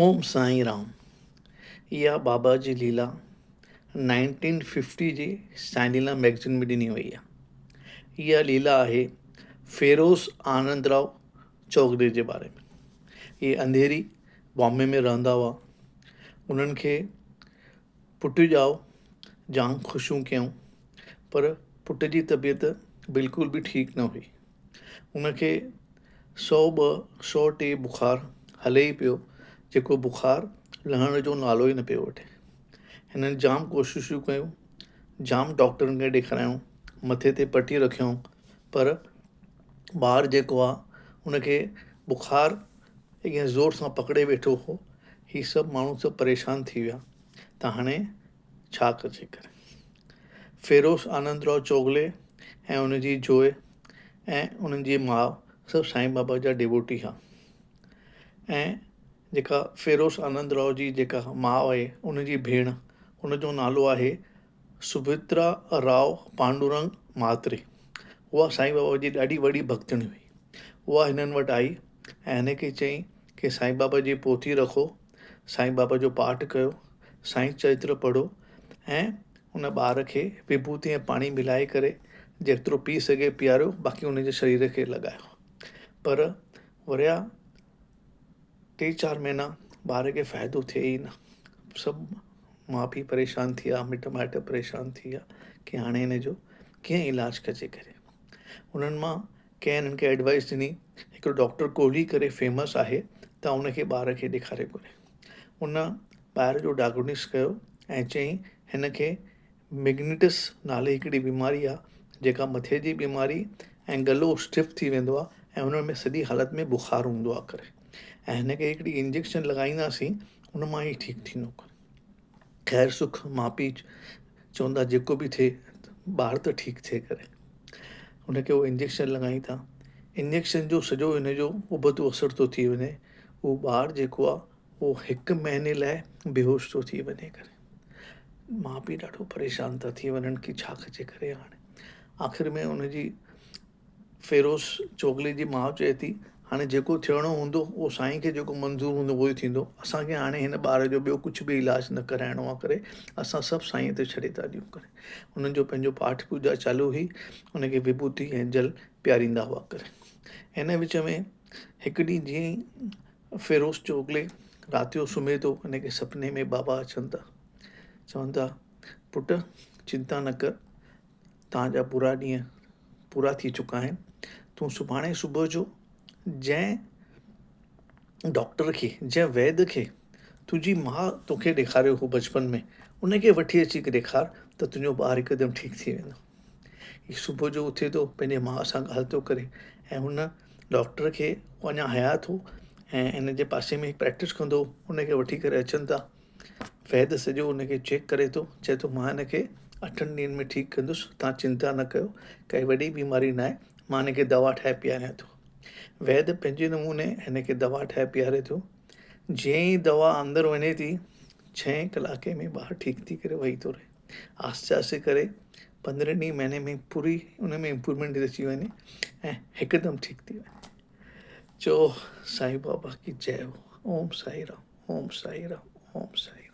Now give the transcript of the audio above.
اوم سائين رام اها بابا جي ليلا نائنٽين ففٽي جي سائين ليلا مئگزين ۾ ڏني وئي آهي. اها ليلا آهي فيروز آنند راء چوگلي جي باري ۾. اهي انڌيري بامبي ۾ رهندا هئا. انهن کي پٽ ڄائو، جام خوشيون ڪيائون پر پٽ جي طبيعت بلڪل به ٺيڪ نه هئي. ان کي 102، 103 بخار هلي ئي پيو، جيڪو بخار لهڻ جو نالو ئي نه پيو وٺي. هنن جام ڪوششون ڪيون، جام ڊاڪٽرن کي ڏيکاريائون، مٿي تي پٽي رکيائون پر ٻار جيڪو آ ان کي بخار ائين زور سان پڪڙي ويٺو هو. هي سڀ ماڻهو سڀ پريشان ٿي ويا ته هاڻي ڇا ڪجي ڪري. فيروز آنند راء چوگلي ۽ ان جي جوء ۽ انهن جي ماء سڀ سائين بابا جا ڊيووٽي ها ۽ جيڪا فيروز آنند راء جي جيڪا ماء آهي ان جي ڀيڻ ان جو نالو آهي سڀترا راء پانڊورنگ مهاتري اها سائين بابا جي ڏاڍي وڏي ڀڳتڻي هئي اها هنن وٽ آئي ۽ هن کي چيائين ڪي سائين بابا جي پوٿي رکو سائين بابا جو پاٺ ڪيو، سائين چرتر پڙهو ۽ ان ٻار کي وڀوتي ۽ پاڻي ملائي ڪري جيترو پي سگهي پياريو باقي ان جي شرير کي لڳايو. پر وريا ٽي چار مهينا ٻار کي فائدو ٿئي ئي نه. سڀ ماء پيء پريشان ٿي ويا، مٽ مائٽ پريشان ٿي ويا ڪي هاڻي هن جو ڪيئن علاج ڪجي ڪري. انهن مان ڪنهن هنن کي ايڊوائيس ڏني هڪڙو ڊاڪٽر ڪوهلي ڪري فيمس آهي ته ان کي ٻار کي ڏيکاري ڪري ان ٻار جو ڊائگنوس ڪيو ۽ چيائين هن کي مگنيٽس نالي هڪڙي بيماري آهي جيڪا مٿي جي بيماري ۽ گلو اسٽف ٿي ويندو آهي ۽ ان ۾ سڄي حالت ۾ بخار هوندو آهي ڪري ۽ هن کي هڪڙي انجيڪشن لڳائينداسين ان مان هي ٺيڪ ٿيندو ڪري خير سک ماء پيء چوندا جيڪو به ٿئي ٻار ته ٺيڪ ٿئي ڪري ان کي هو انجيڪشن لڳائين ٿا انجيڪشن جو سڄو هن جو ابتو اثر ٿو ٿي وڃي اهو ٻار جيڪو آهي اهو هڪ مهيني لاء بيهوش ٿو ٿي وڃي ڪري ماء پيء ڏاڍو پريشان ٿا ٿي وڃن ڪي ڇا ڪجي ڪري هاڻي آخر ۾ ان جي فيروز چوگلي جي ماء چئي ٿي، هاڻي جيڪو ٿيڻو هوندو اهو سائين کي جيڪو منظور هوندو اهو ئي ٿيندو، اسان کي هاڻي هن ٻار جو ٻيو ڪجهه به علاج نه ڪرائڻو آهي ڪري اسان سڀ سائين تي ڇڏي ٿا ڏيون ڪري انهن جو پنهنجو پاٺ پوڄا چالو هئي ان کي وڀوتي ۽ جل پياريندا هئا ڪري ان وچ ۾ هڪ ڏينهن جيئن ئي فيروز چوگلي رات جو سمهي ٿو ان کي سپني ۾ بابا اچن ٿا چون ٿا پٽ چنتا نه ڪر توهان جا برا ڏينهن پورا ٿي چڪا آهن تون سڀاڻي صبح جو جنهن ڊاڪٽر کي جنهن ويد کي تنهنجي ماء توکي ڏيکاريو هو بچپن ۾ ان کي وٺي اچي ڏيکار ته تنهنجو ٻار هڪدم ٺيڪ ٿي ويندو هي صبح جو اٿي ٿو پنهنجي ماء سان ڳالهه ٿو ڪري ۽ هن ڊاڪٽر کي اڃا حيات هو ۽ هن جي پاسي ۾ پريڪٽس ڪندو هو ان کي وٺي ڪري اچن ٿا ويد سڄو ان کي چيڪ ڪري ٿو، چئي ٿو مان هن کي اٺن ڏينهن ۾ ٺيڪ ڪندس، توهان چنتا نه ڪيو، ڪائي وڏي بيماري ناهي، مان هن کي دوا ٺاهي پياريان ٿو. ويد پنهنجي نموني هن کي دوا ٺاهي پياري ٿو. جيئن ئي دوا اندر وڃي ٿي، ڇهين ڪلاڪي ۾ ٻار ٺيڪ ٿي ڪري ويهي ٿو رهي. آهستي آهستي ڪري پندرهن ڏينهن مهيني ۾ پوري ان ۾ امپروومينٽ اچي وڃي ۽ هڪدم ٺيڪ ٿي وڃي. چئو سائين بابا ڪي جئه هو. اوم سائين رام. اوم سائي رام اوم سائي رام.